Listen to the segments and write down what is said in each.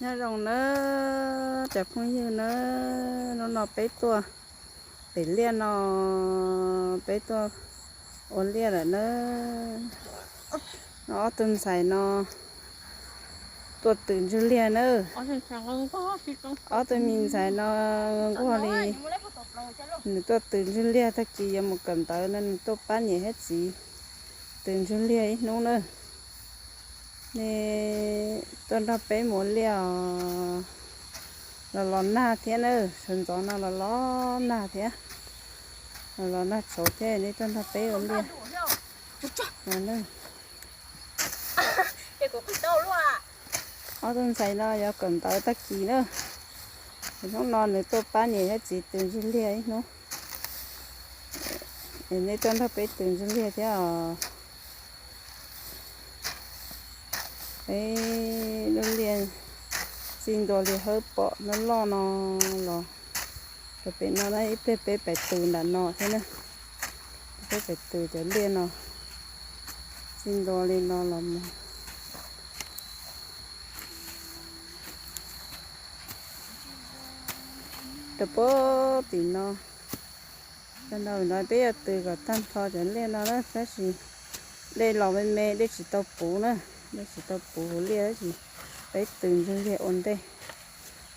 Nyob zoo nawb cov phooj ywg nawb, hnub no peb tuaj pem liaj no, peb tuaj ua liaj lawm nawb. No ob tug ntxhais no tuaj tws ntswg liaj nawb. Ob tug me ntxhais no nquag li, nws tuaj tws ntswg liaj, tag kis yuav mus kawm ntawv no nws tuaj pab niam thiab txiv tws ntswg liaj ib hnub nawb. Nej tuaj nrog peb mus ua liaj os. Los los nag thiab nawb, sawv ntxov no los los nag thiab, los los nag tshauv thiab, nej tuaj nrog peb ua liaj no nawb. Ob tug ntxhais no yuav kawm ntawv tag kis na, hnub no nws tuaj pab niam thiab txiv tws ntswg liaj ib hnub. Nej tuaj nrog peb tws ntswg liaj thiab os. Peb lub liaj txij ntua li hawb pom loj loj no los rau pem no na, ib pliag peb pais tws nram no thiab na. Peb pais tws cov liaj no txij ntua li no los mus rau puag tim no. Cov no peb yuav tws kom tag nrho cov liaj no na, tab sis dej los me me, dej tsis tau puv na, dej tsis tau puv hauv liaj, tab sis peb tws ntswg liaj ua ntej.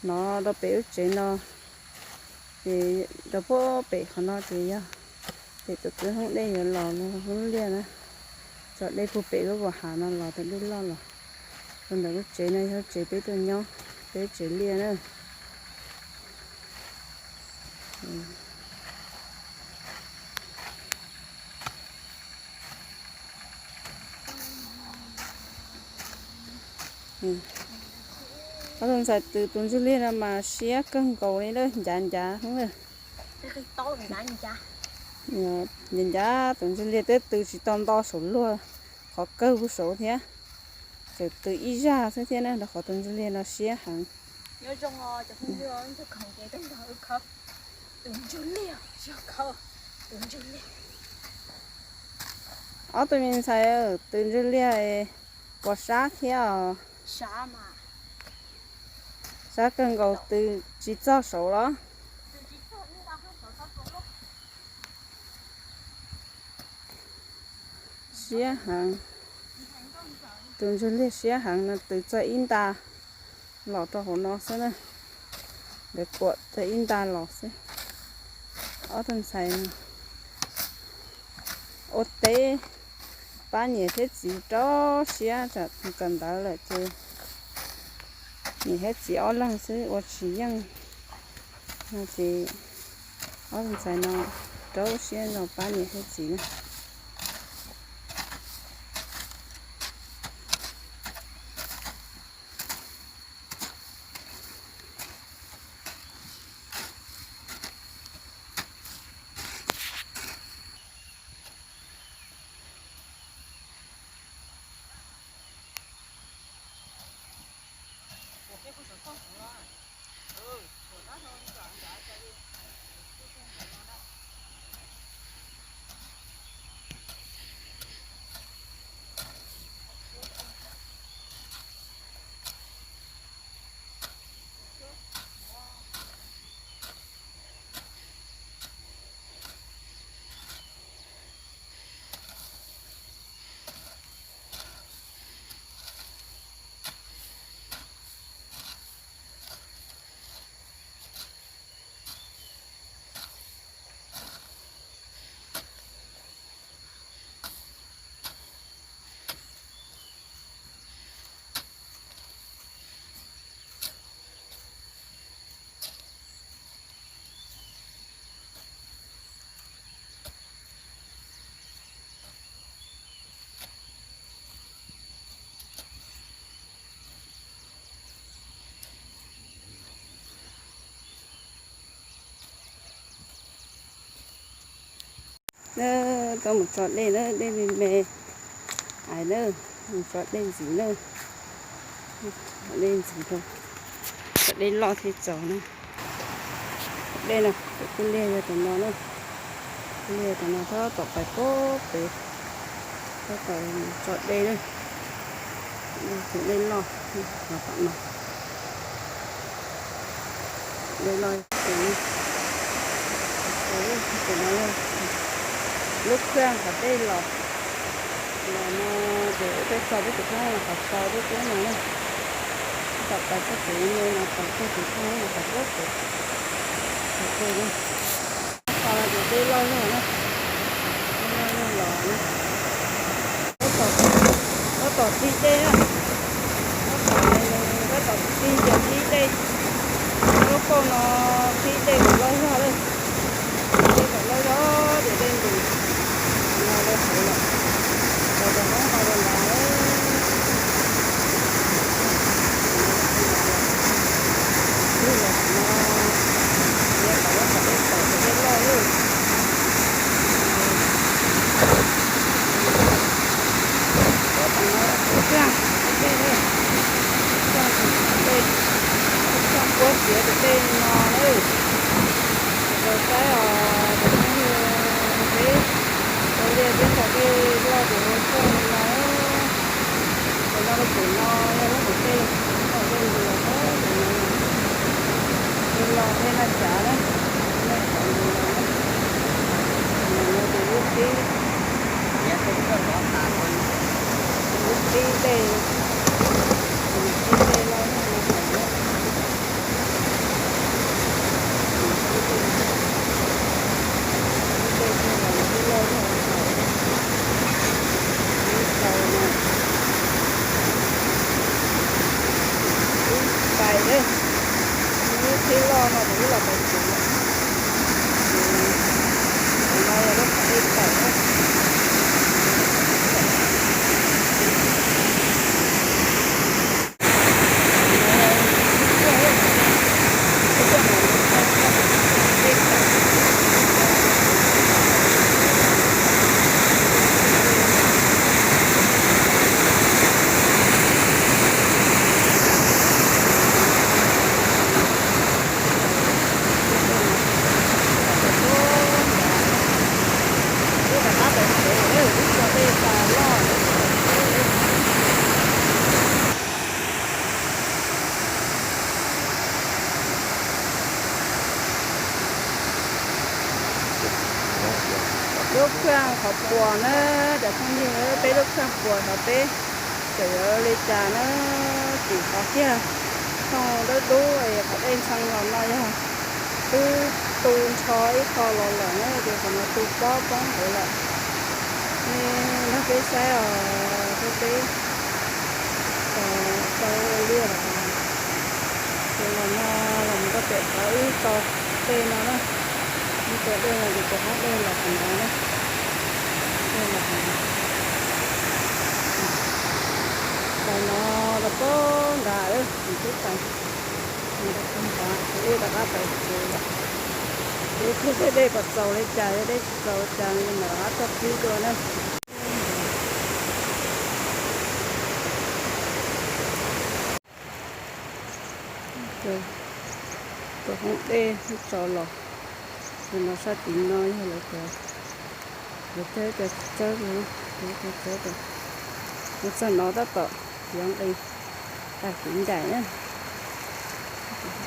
Hnov rau pem lub tsev no, ces rau puag pem qhov no ces yog pem tus kwj hoob dej yuav los lub liaj na, tso dej puag pem lub vos hav no los tau dej loj los rau ntawm lub tsev no, yog lub tsev peb tuaj nyob, peb lub tsev liaj na. Ob tug ntxhais tws tus ntswg liaj no mas siab kawg nkaus li na, ncav ncav heev na. Ncav ncav tus ntswg liaj, twb tws tsis tau nto saum luag, qhov kawg puag saud thiab, tseem tws ib zaj xwb thiab na, rau qhov tus ntswg liaj no siab heev. Ob tug me ntxhais tws ntswg liaj puas sab thiab os? Sab kawg nkaus, tws tsis txog saud los? Siab heev. Tus ntswg liaj siab heev no, tws txog ib nta los rau hauv no xwb na. Lawv kuam txog ib nta los xwb. Ob tug ntxhais no ua teb pab niam thiab txiv rau siab, tsam kawm ntawv lawm ces niam thiab txiv ob leeg xwb ua tsis yeej no ces ob tug ntxhais no rau siab no pab niam thiab txiv na. Tuaj mus tso dej na, dej me me ais na, mus tso dej ntxiv na, dej ntxiv rau, tso dej loj thiaj txaus na. Dej no, tus kwj liaj yog tus no na, kwj liaj yog tus no, tab tom pais puag pem, tab tom tso dej na, tus dej loj, tom no. Los, los, lub khaj qhov dej los, los no ces wb peb tso peb tus khaub los qhov sau peb tub no na. Tom pais txoj kev me no pais txog tus khaub los qhov txoj kev, qhov dej na. Qhov no ces dej loj zog na, dej loj zog los na. Tab tom, tab tom tig dej na, tab tom, tab tom tig ces tig dej. Lub kauj no tig dej kom loj zog lawm, tig dej kom loj zog ces dej nqis no rau hauv lawm, rau rau hauv no rau nrad. Tig los tom no, tig los tom lub qhov dej tawm ces dej loj lawm. Tom no tus kheej tus dej, tus kheej tus dej, tus kheej puab txiav tus dej no na. Sawv daws saib os, tus kheej peb ua liaj peb nrog dej loj tus ua kheej li no. Tus no rau pem no yog lub qhov dej, lub qhov dej nqis los txog pem no, dej loj dej Naj Tsav na, dej Naj Tsav nqis los na. Tus no ces lub qhib, lub qhib dej, qhib dej loj zog no hauv na. Qhib dej, qhib dej thiaj los dej loj zog hauv na. Qhib tau no, qhib pais lawm, qhib loj no ces wb los pais tsev lawm. Ces qhov no yog lub qhov dej tawm na. Wb rov qab pais tsev lawm, wb tso dej tas loj lawm. Lub khaj qhov puas na, cov phooj ywg, peb lub khaj puas qhov peb tseem yuav li cas na, tim qhov kiag thooj dawb dub es qhov dej ntxhee los no yog twb tu nrho ib qho los lawm na, ces qhov no tu pob poob ntawd lawm. Nej nrog peb saib os, peb, peb tos tau ua liaj los, ces los no los mus rau pem qhov wb tso dej no na, wb tso dej no ces tus hoob dej los qhov no na, dej los qhov no. Pais no rau pem nrad, mus tib pais, mus rau pem nrad, ua liaj rov qab pais tsev lawm. Ces thiaj saib dej puas txaus li cas, yog dej tsis txaus li cas no ces mam rov qab txog qhib dua na. Tus hoob dej tso los, tus no sab tid no yog lawv cov, lawv cog cov txawb, cov txawb rau. Mus txog no tab tom yuav nqis tag kev ncaim na,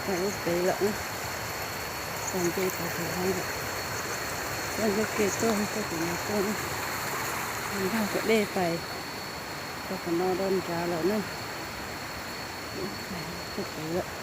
tag lub kev lawm na, tag nce tag kev lawm, txoj ncauj ke tuaj txoj kev no tuaj na, nrog cov dej pais rau qhov no rau nrad lawm na, txoj kev lawm.